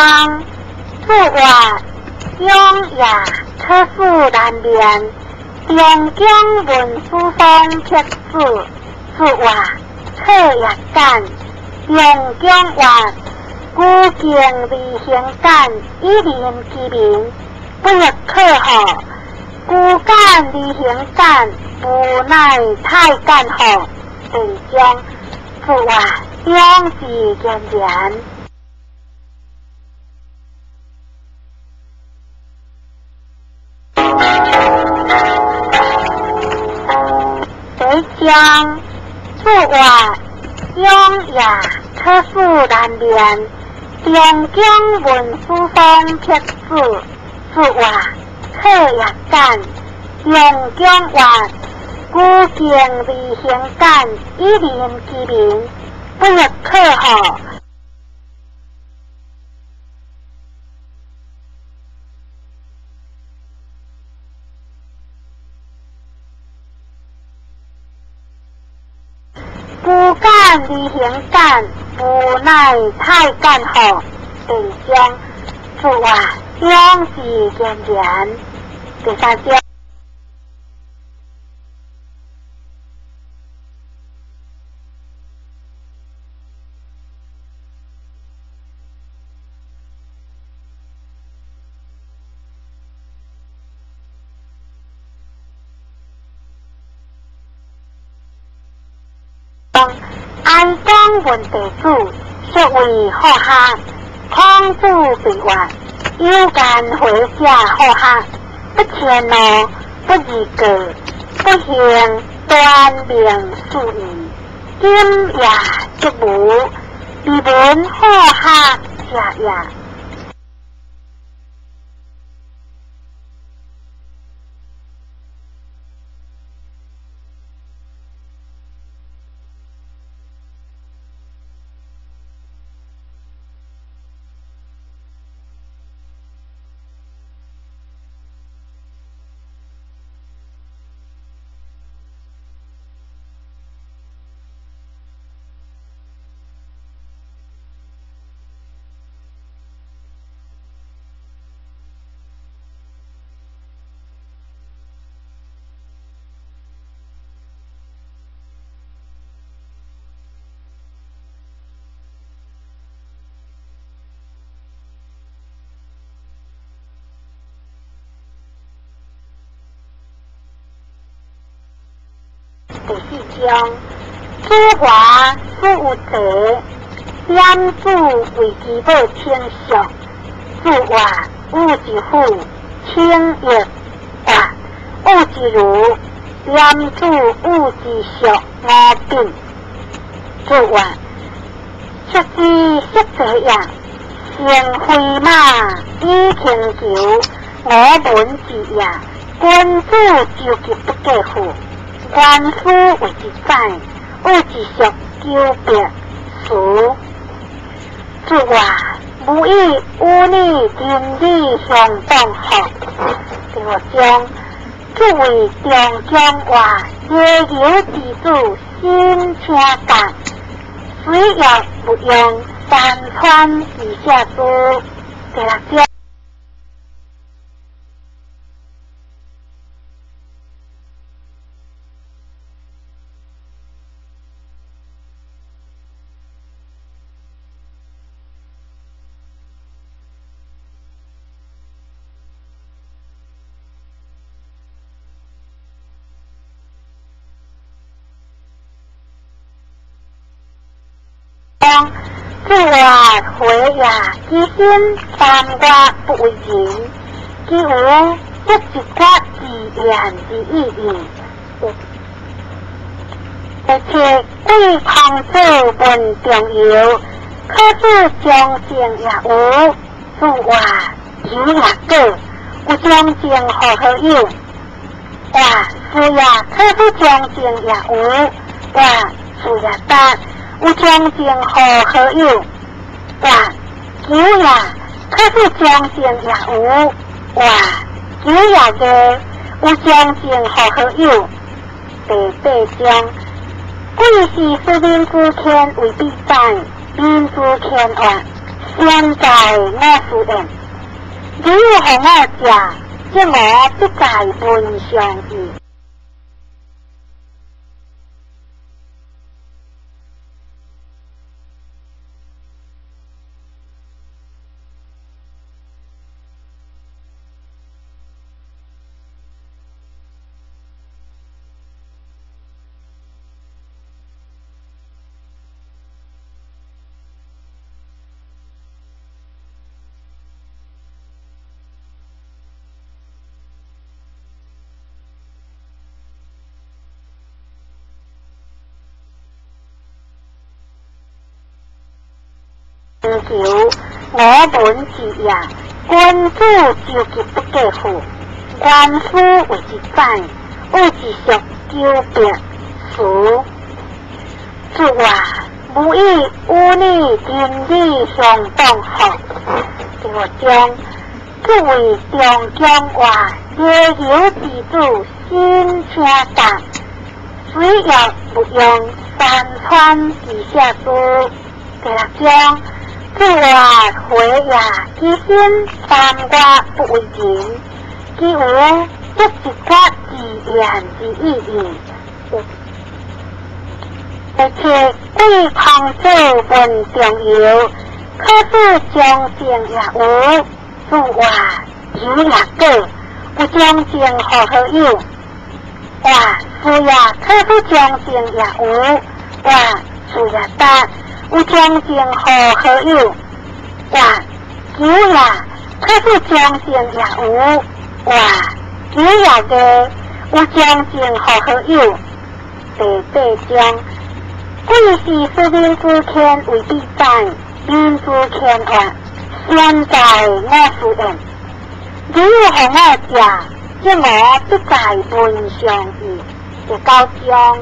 章，注话永夜可使难眠，中江文书方撇子，注话课业简，中江话古经离行简，以人其名，不亦可贺？古简离行简，无奈太简贺。第二章，注话两字严严。第一章，注话永夜可使难眠，中江文书方撇子，注话课业简，中江话古经离行简，以人其名，不亦可贺？古简离行简，无奈太简贺。第二章，注话两字严严。第三章，哀公问弟子，说为好学。孔子对话：有间回者好学，不迁怒，不贰过，不行端明恕义。今也则无，未闻好学者也。第四章，子华子有才，点子为其母称颂。子话有一虎，称玉；话有一儒，点子有一属五品。子话述之色者也，乘飞马以轻裘，我闻之也。君子周急不过户。官夫为之宰，有一属九别词。子话无以与你真理相当好。第五章，作为中江话，野游之子新车甲，水也不用山川之下之。第六章。子话回也，其心三月不为人，其无不一决自然之意义。而且贵孔子问中游，可知将正也无？子话有也果，有将正何何有？话是也，可知将正也无？话是也达。有将正何何有？话九也，可是将正也无？话九也个，有将正何何有？第八章，贵是使民之谦为必宰，民之谦恶，現在我敷衍，你予我食，則我必在文上意。求我聞之也，君子周急不過戶，官夫為之宰，有一俗求別辭。主啊，無以與你仁義相當好。第五章，作為中江話禮儀之主，新車站，水也不用山川之下之。第六章。主啊，回也，其心三月不為人，其有足一決自言之意義。而且貴孔子問中游，可是將正也有，主啊，有也過，有將正何何有？哇，是也，可是將正也有，哇，是也答。有將正何何有？哇，有也，可是將正也有，哇，有也个，有將正何何有？第八章，貴是使民之天為必在，民之天話，現在我敷衍，你予我食，則我必在文上意。第九章。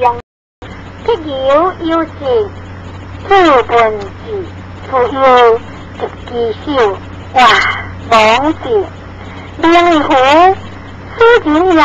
将必有有志，自文字，自由及其手，哇，王字，明义乎，此人也，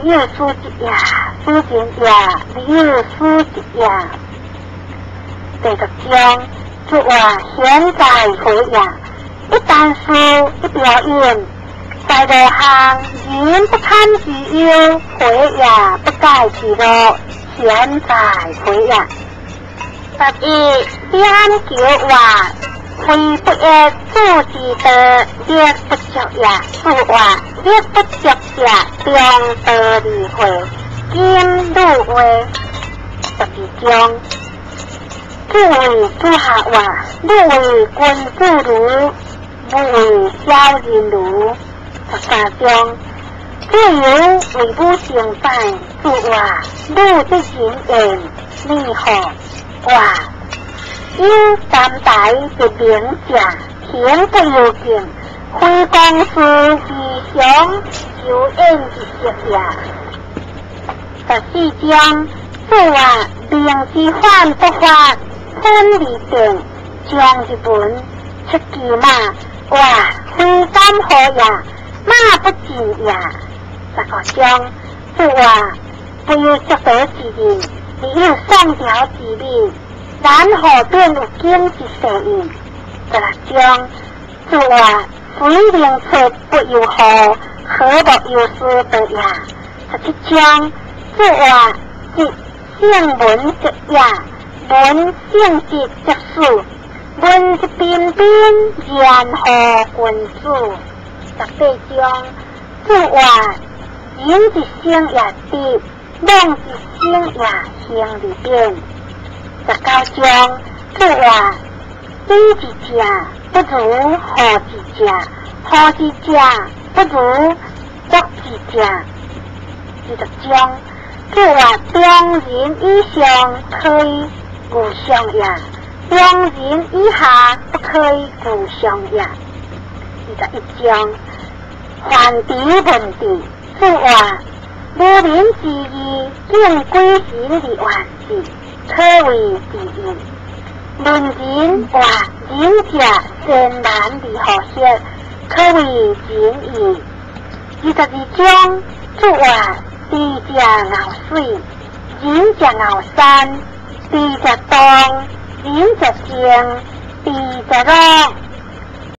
你有此职也；此人也，你有此职也。第十章，主话现在何也？一旦书一表演，在路行，人不堪其忧，回也不改其乐。现在回也。十一两桥话，非不爱主之道，力不足也。主话力不足者，中道而会，今汝话。十二章，主为主下话，汝为君子如，不为小人如。十三章，自由为母成败，主话汝这人言，你好话有三代的名者，天不由境，非公司异常就演一色也。十四章，主话明之反不发，分而定，将一文出其马，话非敢何也？马不进也。十五章，主话不有足道之人，只有上条之理，然后便有经之势应。十六章，主话非能出不由何，何不由事得也？十七章，主话即圣文则也，文圣之则死，文之彬彬，然后君子。十八章，主话人一生也直，妄一生也行而变。十九章，主话比之正不如何之正，何之正不如国之正。二十章，主话中人以上可以故上也，中人以下不可以故上也。二十一章，凡敌问题，主话无民之义，敬鬼神而万之，可谓之义。问人话仁者艰难而何歇，可谓仁义。二十二章，主话中豬食牛水，人食牛山，豬食動，人食靜，豬食樂。